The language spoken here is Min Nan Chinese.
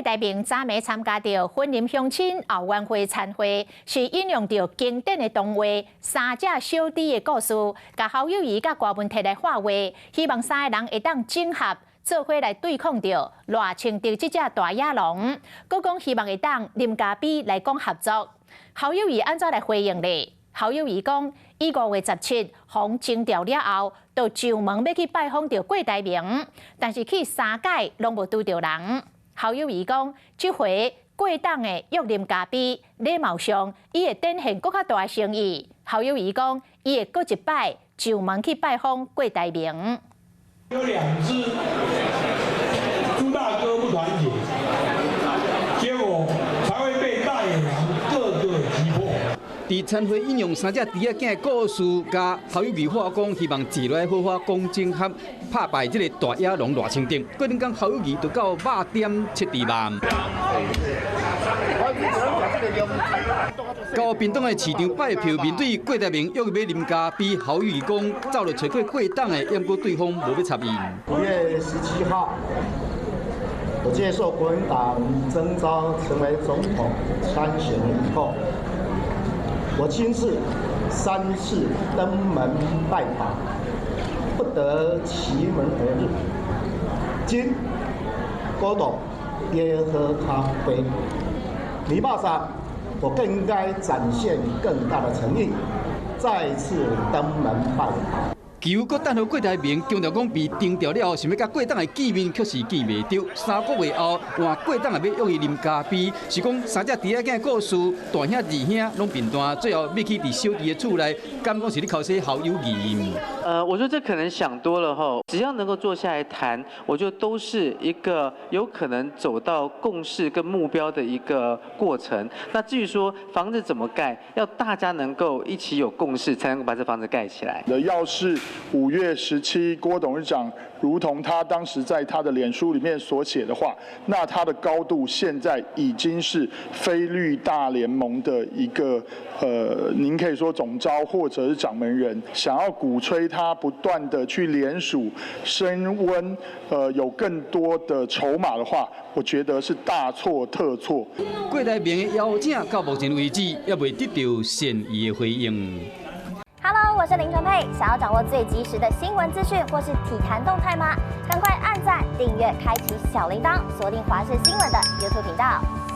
台銘昨暝參加著雲林鄉親後援會餐會，是引用著經典的童話《三隻小豬》的故事，共侯友宜佮柯文哲來喊話，希望三个人會當整合做伙來對抗著賴清德這隻大野狼。閣講希望會當啉咖啡來講合作。侯友宜按怎來回應咧？侯友宜講，伊5月17予徵調了後，就上門欲去拜訪著郭台銘，但是去三擺攏無拄著人。侯友宜講，這回郭董的約啉咖啡，禮貌上伊會展現閣較大誠意。侯友宜講，伊會閣一擺上門去拜訪郭台銘。有兩隻豬大哥不團結，結果才會被大野狼各個擊破。佇餐會引用三隻豬仔囝的故事，共侯友宜話講，希望坐落來好好講整合，拍敗這個大野狼賴清德。過兩工侯友宜就到肉店切豬肉。到屏東的市場拜票，面對郭台銘約欲啉咖啡，侯友宜講走著揣過郭董的，毋過對方無欲插伊。5月17號，我接受國民黨徵召成為總統參選人以後，我親自三次登門拜訪，不得其門而入。今郭董約喝咖啡，禮貌上我更應該展現更大的誠意，再次登門拜訪。其後閣等予郭台銘強調講被徵調了後，想欲共郭董的見面，卻是見袂著。3個月後，換郭董也欲約伊啉咖啡，是講三隻豬仔囝的故事，大兄二兄攏貧惰，最後欲去佇小弟的厝內，敢講是咧剾洗侯友宜。我覺得這可能想多了吼，只要能夠坐下來談，我覺得都是一個有可能走到共識跟目標的一個過程。那至於說房子怎麼蓋，要大家能夠一起有共識，才能夠把這房子蓋起來。要是5月17，郭董事長如同他當時在他的臉書裡面所寫的話，那他的高度現在已經是非綠大聯盟的一個您可以說總召或者是掌門人，想要鼓吹他不斷的去聯署升溫，有更多的籌碼的話，我覺得是大錯特錯。郭台銘的邀請到目前為止，猶未得到善意的回應。 Hello，我是林純佩。想要掌握最及時的新聞資訊或是體壇動態嗎？趕快按讚、訂閱、開啟小鈴鐺，鎖定華視新聞的 YouTube 頻道。